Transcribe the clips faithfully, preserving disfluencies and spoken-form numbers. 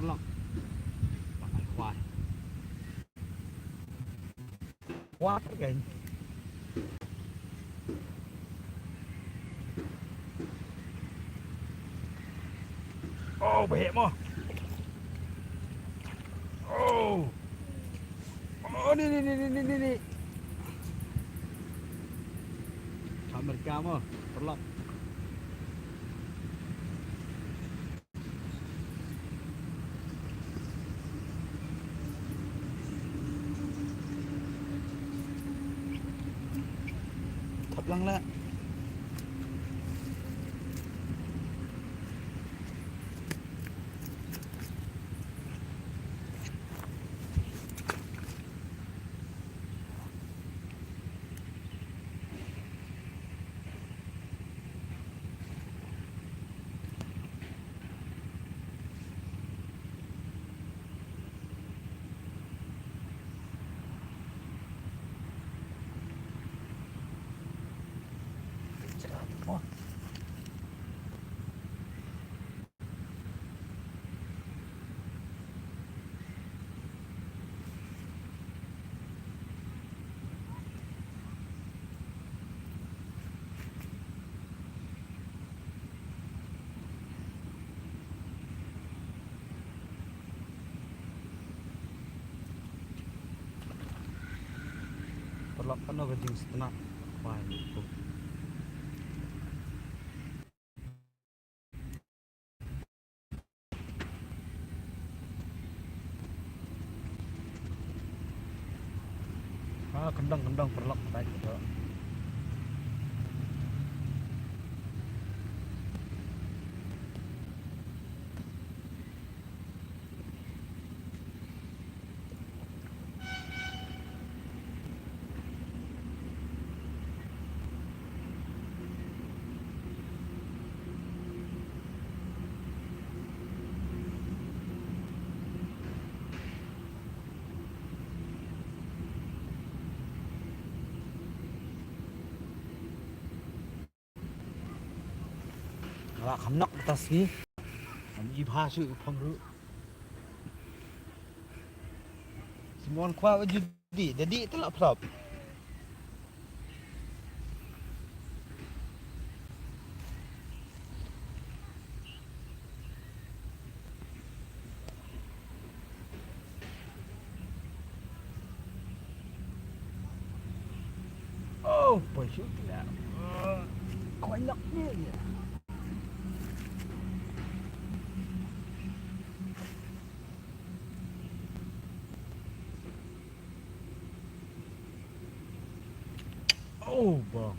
Lok. Pakai kuat. Kuat kan. Oh, baik mah. Oh. Oh, ni, ni, ni. Amerika mah, perlok. Thap lang lah. Paralok, kano ka jingsngewthuh? Bai, tu. Ah, kyndong, kyndong, paralok, tai, tu. Nga la kham nok ta sngi. Ngam i bha shuh i phong ruh. Simon khwa ba ju dih, da dih te la phrap. Oh, poi shu kila. Koinak ni ya. Oh, bang.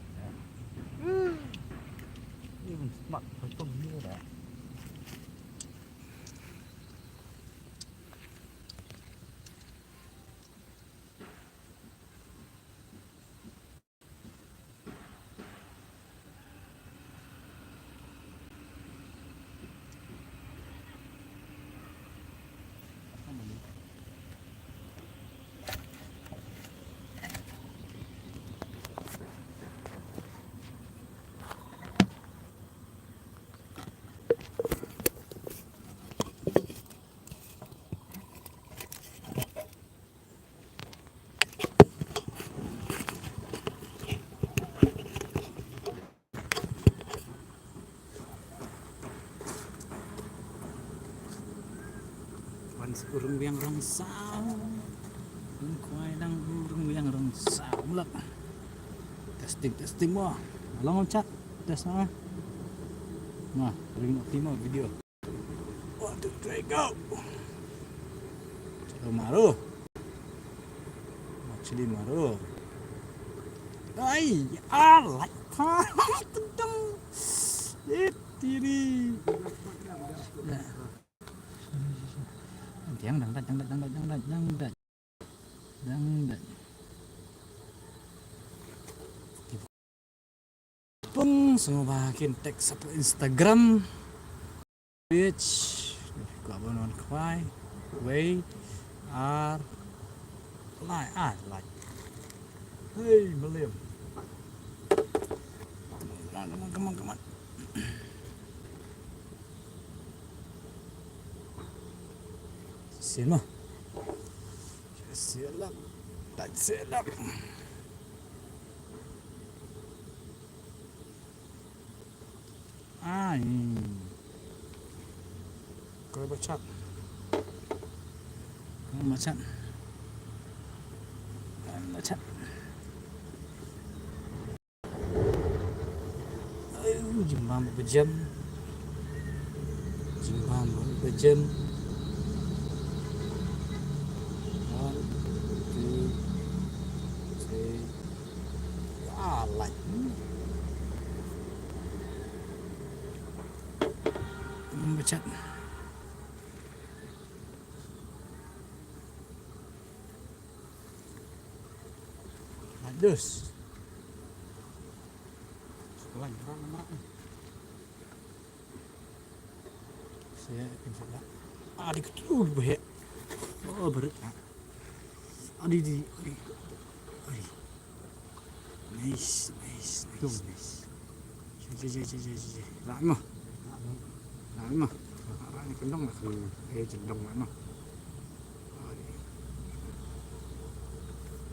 Even smart, poi tong ni dah. Wan sa u rung wiang rong saw. Rung kwai dang u rung wiang rong saw. Mulak. Testing, testing mo. Long chak. Test na. Nah, ring no timo video. One, two, three, go. Chalo maru. Actually maru. Ai, ah, lai. Tendang. Eh, tiri. Ya. Dang, dang, dang, dang, dang, dang, dang, dang. Dang, dang. Pung, sngewbha kin tag sa Instagram. Bitch. Ko abon wan khwai. Wei. Ar. Lai, ar, lai. Hey, William. Come on, come on, come on, come on. Sien ma. Sien lap. Dait sien lap. Ai. Koi ba chat. Koi ba chat. Ba chat. Ai, jingbam ba jem. Jingbam ba jem. One, two, three. Ah, light. Ba chat. Light dus. Sekolah nyerang, nyerang. Saya, insya Allah. Ah, di ketul bahaya. Oh, berat, ah. Adi, di, adi. Adi. Nice, nice, nice, nice. Jai, jai, jai, jai, jai, jai. Lah, mah. Lah, mah. Lah, ni kendong lah. Eh, kendong lah, mah. Adi.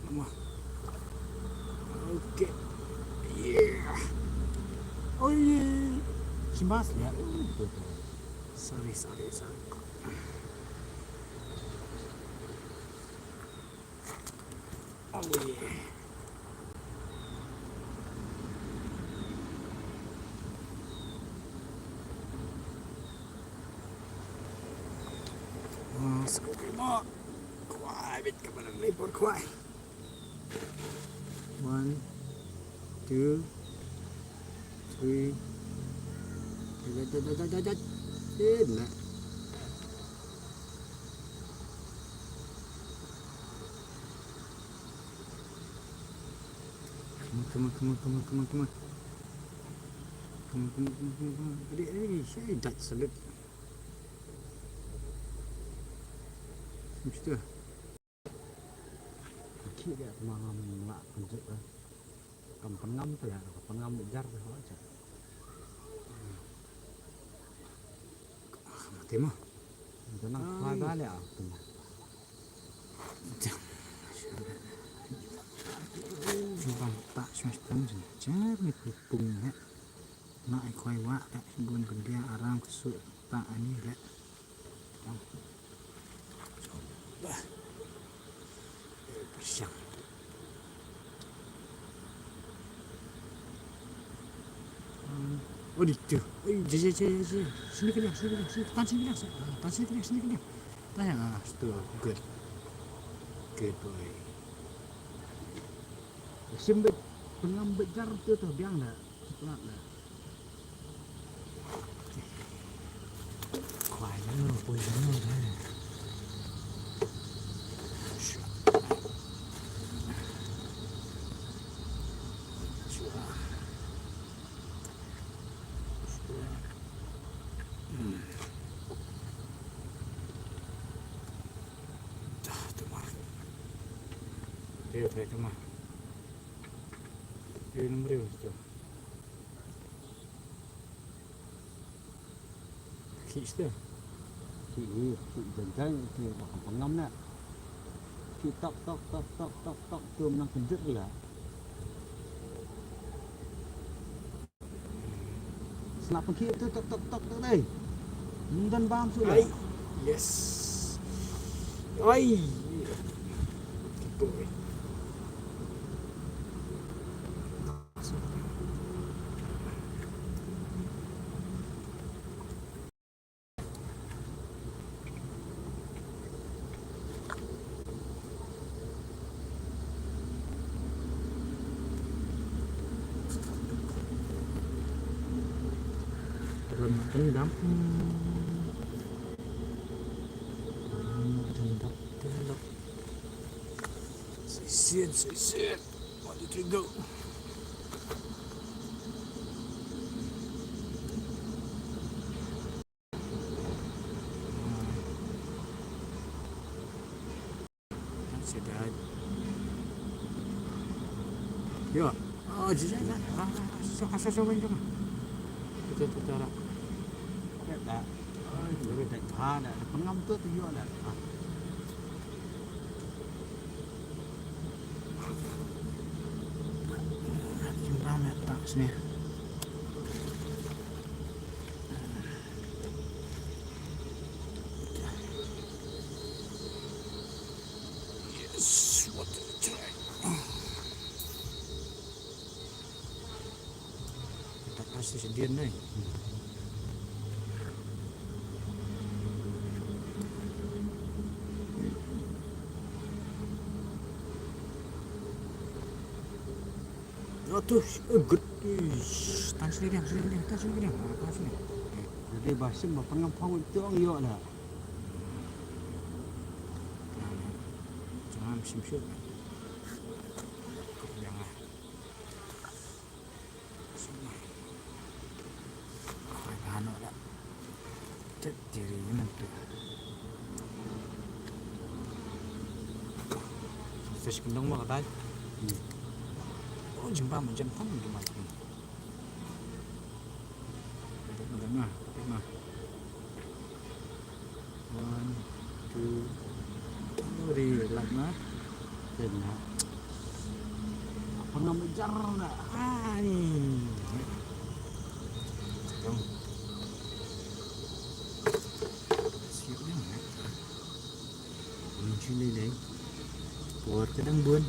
Lah, mah. Okay. Yeah. Oh, yeah. Simbas, ya. Sorry, sorry, sorry. Oh, yeah. Ah, sngewbha. Khwai bit ka banan ni por khwai. One, two, three. Jat, jat, jat, jat, jat. Eh, na. Come on, come on, come on, come on, come on, come on. Come on, come on, come on, come on, come on. Ready, ready, saya dat selit. Mesti. Ki dia kemangam lah kejut lah. Kam pengam tu ya, kam pengam jar tu aja. Mati mah. Jangan kuat balik aku tu. Jang. Jang tak smash pun jang. Jar ni pung ya. Nak ikoi wak tak bun kendia aram kesuk tak ani lek. Jang. Coba. Persiang. Oh, di tu. Oi, je, je, je, je. Sini kena, sini kena, sini, tan sini kena, sini, ah, tan sini kena, sini kena. Tanya, ah, situ. Good. Good boy. Sim bet, pengam bet jar tu tu, biang dah. Sepelat dah. Khwai ïa nga, poi ïa nga, eh. Hmm. Dah, tu mah. Dia, dia, tu mah. Dia nombor dia, tu. Khih shuh. Khih, khih jai jai, khih ba pengam na. Khih tok tok tok tok tok tok, tu mynta kejut la. Sngap pengkhih tu tok tok tok tok dei. Ym don bam shuh la. Ai. Yes. Ai. Good boy. Ron makan dam. Ron makan dam. Sisien, sisien. One, two, three, go. That's it, dad. Yo. Oh, jijai, dad. Ah, ah, ah, so, ah, so, so, weng, so. Ito, ito, ito, ito. Ya, dad. Oh, ito, ito, dad. Ah, dad. Pengam tu, tu, yo, dad. Ah. Sini. Yes, what the try. Tak kasih sedian ni. Ya tu, eh, good. Ish, tan sini dia, sini dia, tan sini dia. Ah, tan sini. Jadi basing ba pengam pang itu ang yo lah. Jangan sim sim. Kau jangan. Sini. Kau jangan lah. Tet diri ngan tu. Fish kendang ma ka dai. Hmm. Oh, jingba ma jam tam jingba. Tet ma, tet ma. One, two, three, lak na. Tet na. Apa nama jar na? Ani. Jom. Siap dah, eh. Mun sini dai. Por ka dang bun.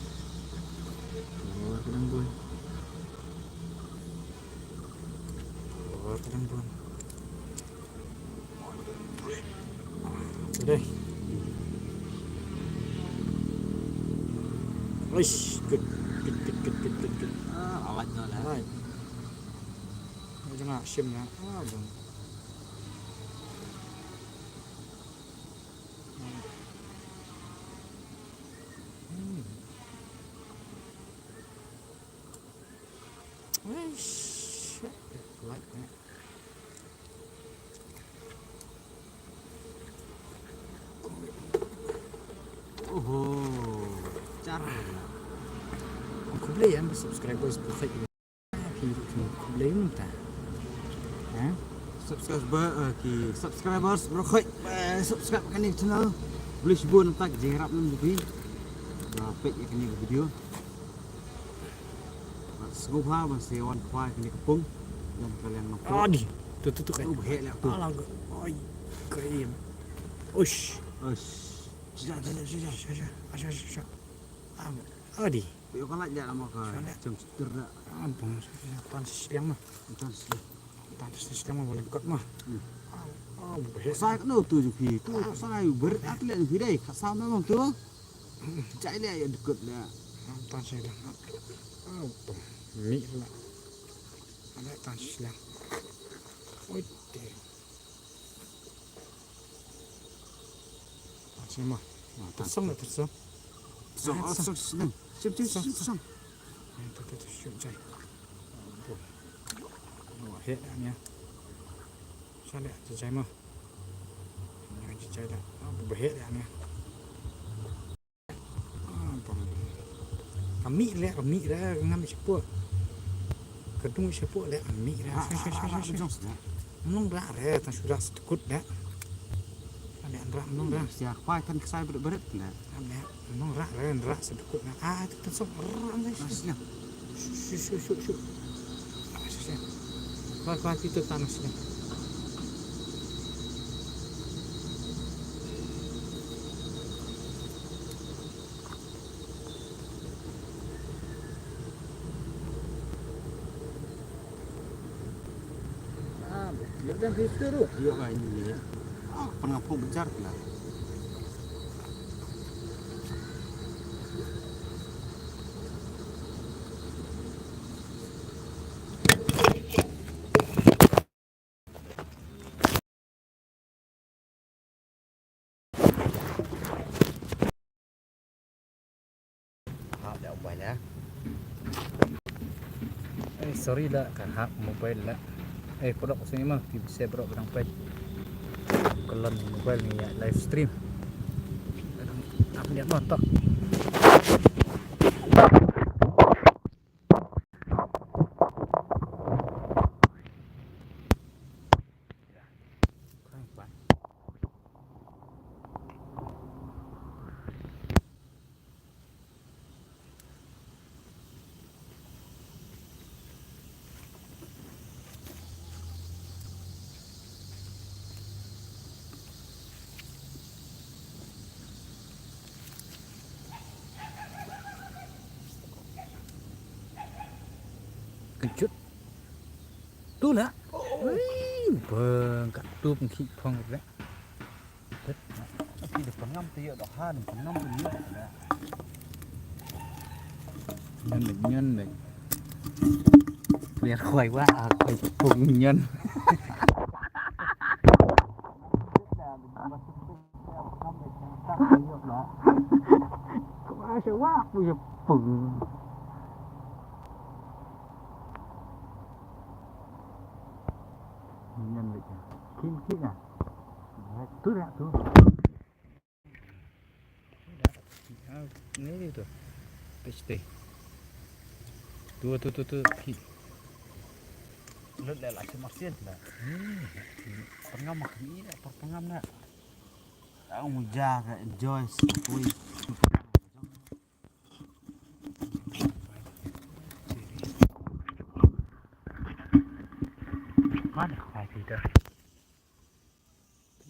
Por ka dang bun. Por ka dang bun. Dai. Uish, good. Good, good, good, good, good, good. Ah, awat no lah. Alright. Jangan asim ya. Ah, bang. Hmm. Uish, like that. Oho, jar. Khublei ïa ki subscribers ba khot. Khublei mynta. Ha? Subscriber, eh, ki subscribers ba khot, eh, subscribe kane ka channel. Khublei shibun, nangta ka jingïarap lem jong phi ba peit ïa kane ka video. Bad sngewbha ban sa wan khwai kane ka pung. Wan ka liang na pung. Adi. Tu, tu, tu, kan. Tu, ba heh leh tu. Alang. Oi. Krim. Ush. Ush. Shisha, shisha, shisha. Shisha, shisha, shisha. Am, adi. Ïoh ka light ïa ma ka. Shisha leh. Jam setir da. Am, bang, shisha, shisha. Tan shisha ma. Tan shisha. Tan shisha ma, boleh kot ma. Hmm. Am, am, ba heh. Sai ka no tu ju phi. Tu sai ber at leh phi dei. Ka sa ma tu. Jai leh ïa dkut leh. Am tan shisha. Au, pam. Mi leh. Leh tan shisha. Oi, te. Tan shisha ma. Tersong leh tersong. Tersong, ah, tersong, tersong. Sip, sip, sip, tersong. Ai, tu, tu, tu, sip, jai. Au, pam. Au, heh leh nia. Sa leh, jai ma. Nia jai leh. Au, ba heh leh nia. Ah, bang. Ka mih leh, ka mih leh, ngam shapoh. Ka dung shapoh leh, ka mih leh. Ah, shwa, shwa, ah, shwa, ah, shwa, shwa. Jong sdang. Mlong rah leh, tang shu rah sdkut leh. Leh rah mlong rah. Sia, khwai kan ksai beret beret leh. Leh, mlong rah leh, rah sdkut leh. Ah, tu kan sok rah leh. Ah, sdang. Shu, shu, shu, shu. Shisha. Khwai, khwai, phi to tan shisha. Ah, ïa dang phi to ruh. Ïa, ai ni. Ah, pynngam pung bynjar phi la. Hap da u bai la. Eh, sorry la, ka hap mobile la. Eh, kodok sini ma, ki bse bro, ba dang peit. Ka lon mobile ni ïa live stream. Ba dang hap ïa motor. Ui, bang ka tup ngi phong re. Ki da pengam te ïoh doh ha, pengam te ïoh. Nyan dek, nyan dek. Biar khwai wa, ah, khwai pung nyan. Khwai sa wa, khwai pung. Nyan dek. Kin, kin ah. Tu dah tu. Ni tu. Piste. Tu, tu, tu, tu. Ki. Lut dah lah, cuma sian dah. Hmm. Pengam mah ni dah, pengam dah. Aku muja ka enjoy sekali. Mana kau pergi dah?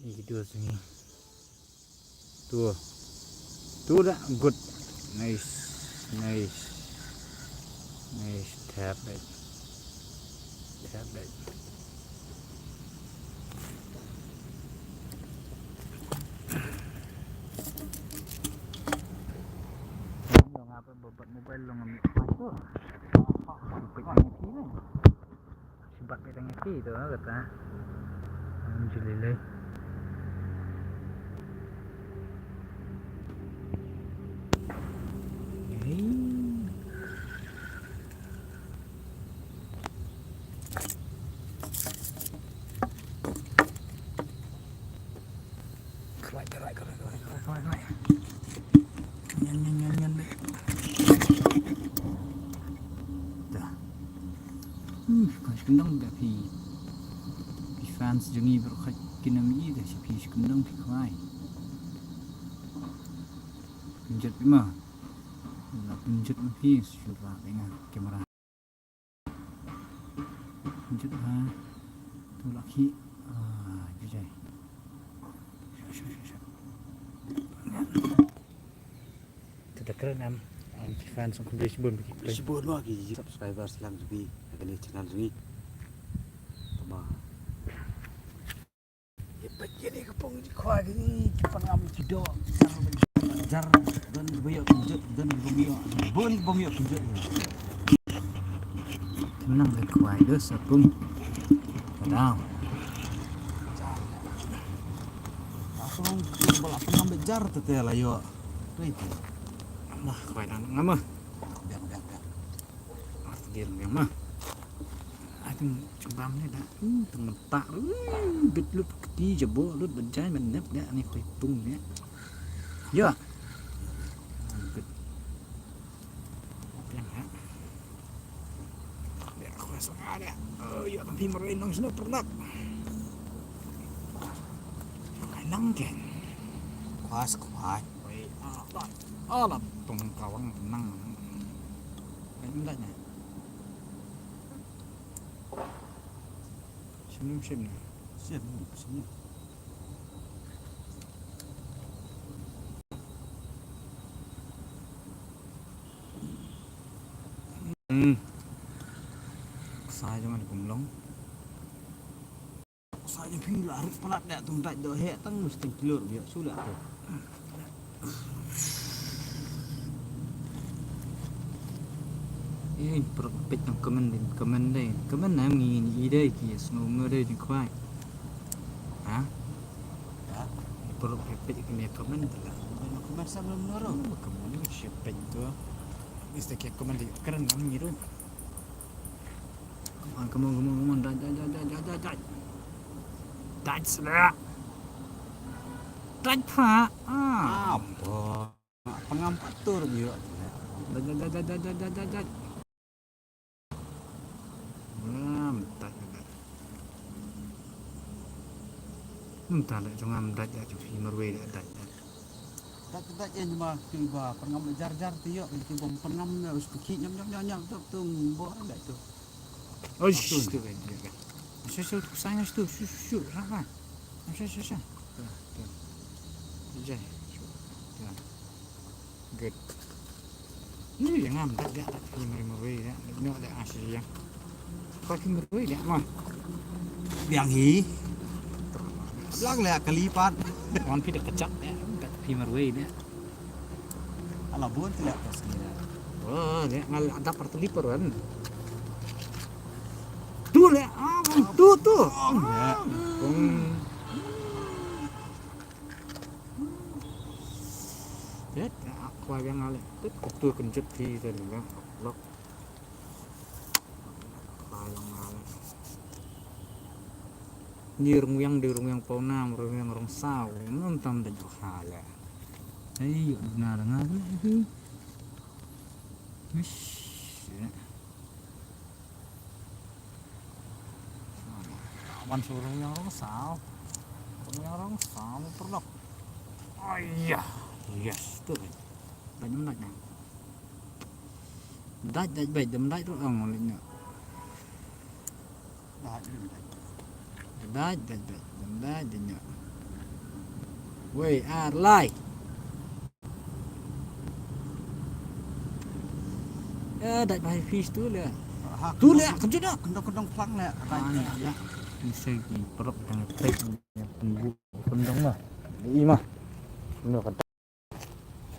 Ih, tu sini. Tu. Tu dah good. Nice. Nice. Nice. Tap it. Tap it. Long apa, babat mobile long ambil apa? Babat mobile. Sibat phi tang ïa phi tu, ha, kata. Alhamdulillah. Hei. Kawai, kawai, kawai. Nyan, nyan, nyan, nyan, deh. Dah. Hmm, kawai shi kyndong da phi. Phi fans jong ngi baroh kawai kin ym ïohi da shi phi shi kyndong phi kawai. Pynjot phi ma. La pynjot ma phi shu rah phi nga kamera. Jut ha. Tu la ki. Ah, jujai. Sha, sha, sha, sha. Tu da kren em. Em, ki fans song kumbe shibun ki play. Shibun wa ki subscribers lang jong ngi. Ha kane channel jong ngi. Tama. Ïa peit ïa kane ka pung jingkhwai kane, ki pangam ki doh, jar, jar, don ba ïoh pynjot, don ba ym ïoh, bun ba ym ïoh pynjot. Te mynta ka khwai da sa pung. Ka daw. Jar. Ka pung ba la pangam ba jar te te la ïoh. Peit te. Mah khwai dang ngam mah. Biang, biang, biang. Ar te biang, biang mah. Ai, tang jubam ne da. Hmm, tang mynta. Hmm, bit lut kti jabo lut ban jai mynep da ni khoi pung ne. Ya. Bit. Yang ha. Ya, khoi sa ada. Oh, ya, tapi merai nang sini pernah. Nang ken. Khoi sa khoi. Oi, ala. Ala tong kawang nang. Nang da ne. Shim nym shim ne. Shim nym shim ne. Hmm. Ksai jong ngan kum long. Ksai jong phi la rit palat da tum dait do he tang mesti kilur biak shu la tu. Ih, pyrkhat peit tang comment dei, comment dei. Comment na ngi ngi dei ki sngew me dei jingkhwai. Ha? Ha? Pyrkhat peit ki me comment la. Comment sam lem noro. Comment shi peit tu. Mesti ki comment dei kren ngam ngi tu. Come on, come on, come on, come on. Dait, dait, dait. Dait sla. Dait pha. Ah. Apa? Pangam patur biak. Dait, dait, dait. Ngam dait, dait. Ngam dait, dait, jong ngam dait, dait, jong phi marwei dait, dait, dait. Dait, dait, ïa, ma ki ba pangam jar jar te ïoh, ki ba pangam ïa, us peki nyam nyam nyam nyam tu, tu, bo dait tu. Oh, shu, shu, shu, shu, shu, shu, shu, shu, shu, shu, shu. Jai. Good. Ni ïa ngam dait ïa dait ki mari mari ïa. Ni ïa ashi ïa. Ka ki mari ïa ma. Biang hi. Lang le kali pat. Wan phi da kachak ne, kat phi marwei ne. Ala bun tu le pas ni. Oh, ne ngal ada per teli per wan. Tu le, ah, tu, tu. Ya. Hmm. Tet, ah, kwa biang ngal le. Tet, tu kenjut phi tu le. Lok. Bai long ngal. Ni rung wiang di rung wiang pau nam, rung wiang rung saw, nam tam da jok ha le. Ai, yo, na da ngal le, itu. Wish, ya. Wan su rung wiang rung saw. Rung wiang rung saw, perlok. Ai, ya. Yes, tu. Banyak nak. Dait, dait, bait, dam dait ruh ong leit noh. Dait, dait, bait. Dait, dait, bait, dam dait, dait noh. Wei, ar, lai. Eh, dait bha fish tu le. Ha, tu le, kynjut noh. Kendong, kendong plang le. Ah, ni, ya. Ni segi perut dengan trek. Kendong lah. Ni mah. Kendong.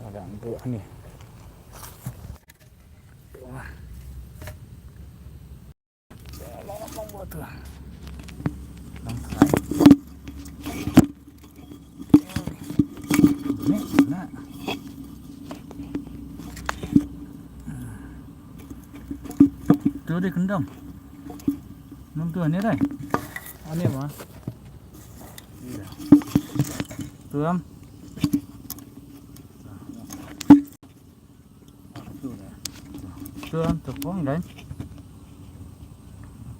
Ada empuk ni. Tu dia kendong. Nung tu ni dai. Ani mah. Tu am. Tu, tu kong dai.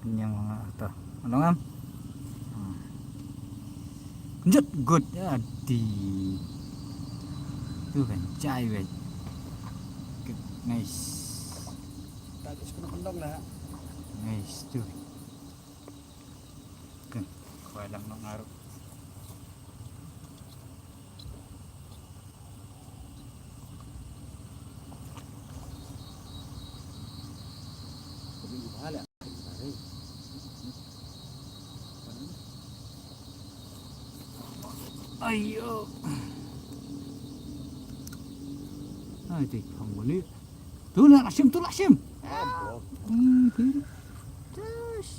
Kenyang banget tu. Along am. Jut good ya di. Tu kan jai wei. Good, nice. Tak ada sepenuh kendong lah. Nice tu. Kan, kau lang nak ngaruh. Ayo. Ai, tik phong balik. Tu lah, Hashim, tu lah, Hashim. Hmm, tu. Tus.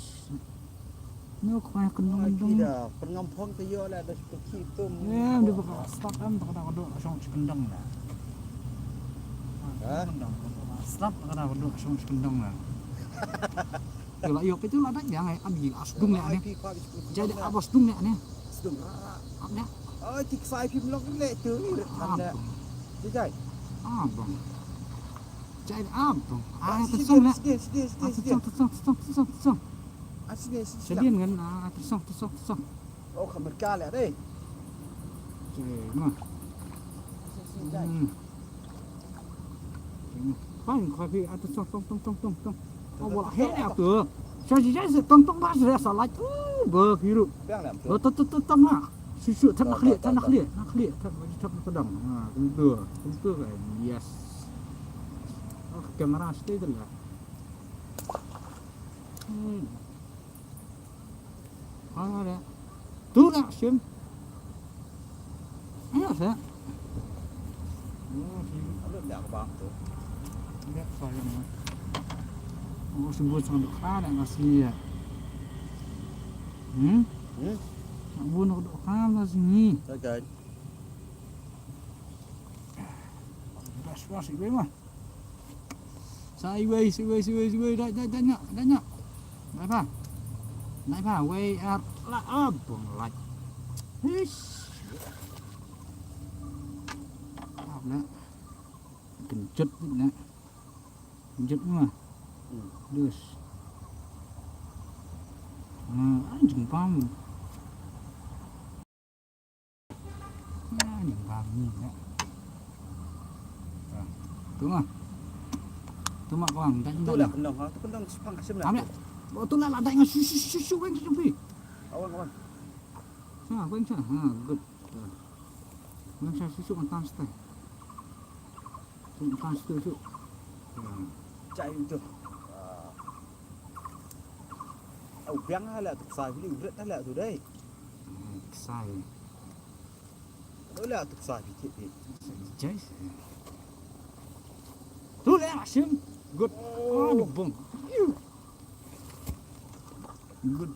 Ni aku payah kena mendung. Kida, pengam phong te yo lah, dah seperti tu. Ya, dia bakal start kan, bakal dah duduk, langsung sekendang lah. Ha? Sekendang, start, bakal dah duduk, langsung sekendang lah. Yo lah, yo, itu lah, dah, jangan, am, gila, sedung lah ni. Jadi, apa sedung lah ni? Sedung, rara. Apa ni? Oh, tik five, pim lok, lek, tu, ni, ah, bang. Jai, ah, bang. Ah, tersong lah. Sini, sini, sini, sini. Ah, tersong, tersong, tersong, tersong, tersong. Ah, sini, sini, sini. Sedian kan, ah, tersong, tersong, tersong. Oh, ka Amerika lah deh. Jai, mah. Sini, sini, jai. Hmm. Fine, kopi, ah, tersong, tong, tong, tong, tong, tong. Awal akhir ya tu. Saya, saya, saya, tong, tong, bah, saya salah. Uh, bah, hirup. Biang lah, betul. Bah, tong, tong, tong, tong, lah. Susu, tak nak lihat, tak nak lihat, nak lihat, tak nak lihat, tak nak lihat. Ha, tentu, tentu kan. Yes. Oh, kamera stay tu lah. Hmm. Mana dia? Tu lah, Sim. Ayo, saya. Oh, si. Ada dia ke bang tu? Dia sayang. Oh, sebut sangat dekat nak ngasih ya. Hmm? Hmm? Nak bunuh dok ham lah sini. Dagan. Bas, bas, iwei mah. Sa iwei, sa iwei, sa iwei, sa iwei, dai, dai, dai, nyok, dai, nyok. Dai, pa. Dai, pa, wei, ar, la, abang, lai. Hish. Ap, na. Kenjut, na. Kenjut, mah. Hmm. Dus. Ah, anjing pam. Ah, anjing pam ni, ya. Ah, tu mah. Tu mah kawang, tak. Tu lah kendong, ha, tu kendong sepang kasem lah. Ambil. Oh, tu lah, lah, dah ingat, shu, shu, shu, shu, weng, shu, shu. Awang, awang. Sa, weng, sa. Ha, good. Ah. Weng, sa, shu, shu, antam, stai. Shu, antam, shu, shu. Ah. Cai tu. Ah. Biang ha la tu ksai, bili ret ha la tu dei. Ksai. Tu la tu ksai, bili. Jai. Tu la sim. Good. Oh, bong. Good.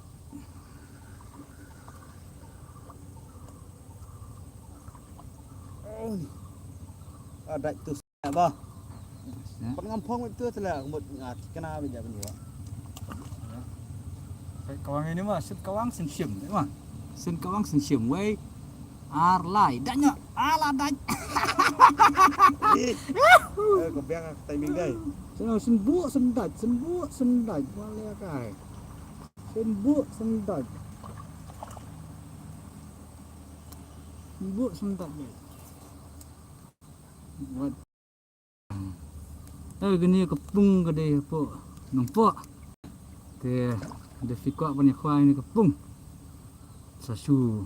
Oh. Ada tu. Ba. Pynngam phong wei tu tela mut nga kena ba ja bynta. Kawang ini ma, syn kawang syn shim ma. Syn kawang syn shim wei. Ar lai danya ala daj. Eh, ko biang ka timing dai. Syn syn bu syn daj, syn bu syn daj. Wale kai. Syn bu syn daj. Syn bu syn daj. Wat. Eh, kane ka pung ka dei hapoh Nongpoh. Te da phi kwah ban ïa khwai ne ka pung, sa shu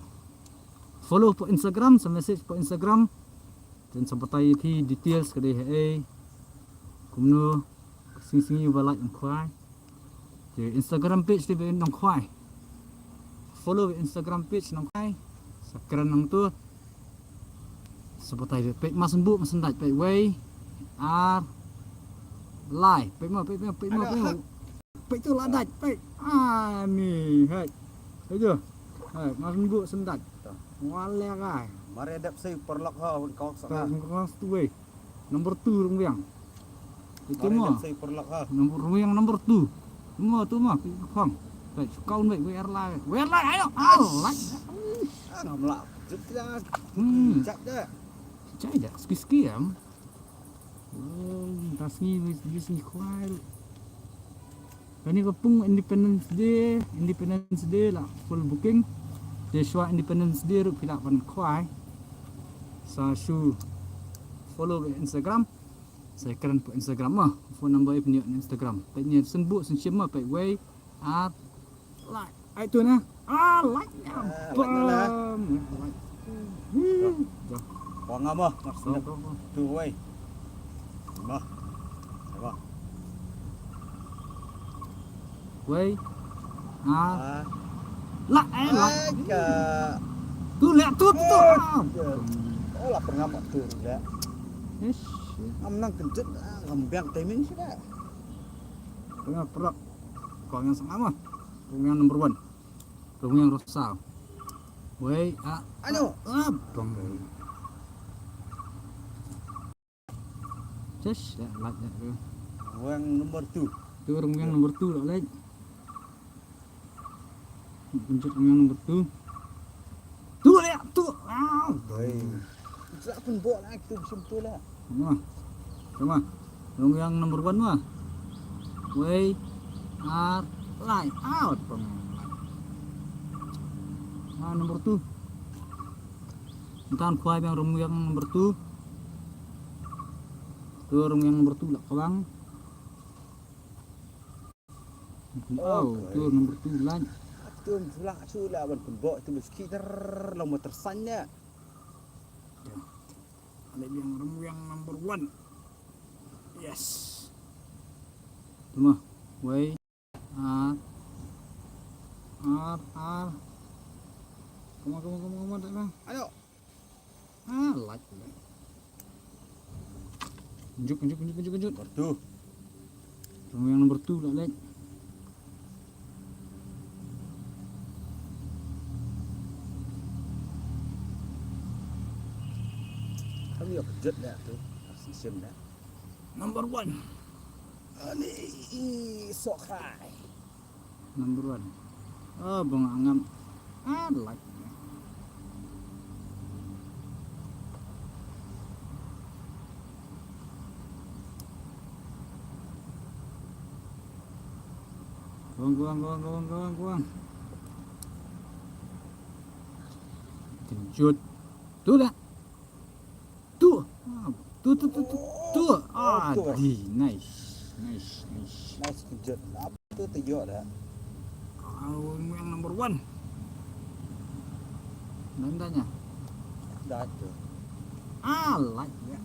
follow hapoh Instagram, sa message hapoh Instagram. Te sa batai ïa phi details ka dei haei, kumno, ka sngi sngi ba lah ïa khwai. Te Instagram page te ba Nongkhwai. Follow Instagram page Nongkhwai. Sa kren nangtu. Sa batai peit ma syn bu ma syn daj peit wei. Ar. Lai. Peit ma peit ma peit ma peit ma. Peit tu la daj peit. Ani hai. Hai jo. Hai ma syn bu syn daj. Wale kai. Mare dep sei perlok ha un kok sa. Kok tu wei. Number two Rungwiang. Itu mo. Number Rungwiang number two. Mo tu mo. Khong. Baik, kau baik, wer lai. Wer lai, ayo. Allah. Ah, ngam lah. Jut lah. Hmm. Cak dah. Cak dah. Ski ski ya. Oh, tas ni wis wis ni khwai. Kane ka pung Independence Day, Independence Day la full booking. Te shuwa Independence Day ruh phi lah ban khwai. Sa shu follow ka Instagram. Sa kren pa Instagram ma. Phone number ïa phi na Instagram. Peit ni syn bu syn shim ma peit wei. Ar. Like. Ai tu na. Ah, like. Bam. Wang ama, mas tu wei. Bah. Bah. Wei. Ah. La eh la. Tu leh tu tu. Oh, la pengam tu leh. Ish. Am nang kejut, ngam biang timing sih dah. Pengam perak. Kau yang sama. Kau yang number one. Rungwiang Rosal. Wei, ah. Alo. Ah, bang. Just ya, like ya. Rungwiang number two. Tu Rungwiang number two lah, like. Kunjut Rungwiang number two. Tu ya, tu. Ah, bang. Sa pun bok lah tu sim tu lah. Tama. Tama. Rungwiang number one ma. Wei. Ar. Lai. Out. Pang. Ah, number two. Ntan khwai biang Rungwiang number two. Tu Rungwiang number two lah kawang. Oh, tu number two lah. Tu pulang tu lah ban pun bok tu mesti ter long motor sanya. Ada yang Rungwiang number one. Yes. Tama. Wei. Ar. Ar. Ar. Come on, come on, come on, come on, tak bang. Ayo. Ah, light. Kunjuk, kunjuk, kunjuk, kunjuk, kunjuk. Number two. Rungwiang number two lah, light. Kami ïa kejut dah tu. Sisem dah. Number one. Ani i sok hai. Number one. Ah, bang angam. Ah, like. Kuang, kuang, kuang, kuang, kuang, kuang. Kejut. Tu dah. Tu. Ah, tu, tu, tu, tu, tu. Ah, tu. Di. Nice. Nice, nice. Nice kejut. Apa tu tu jok dah? Kau yang number one. Nandanya. Dah tu. Ah, like ya.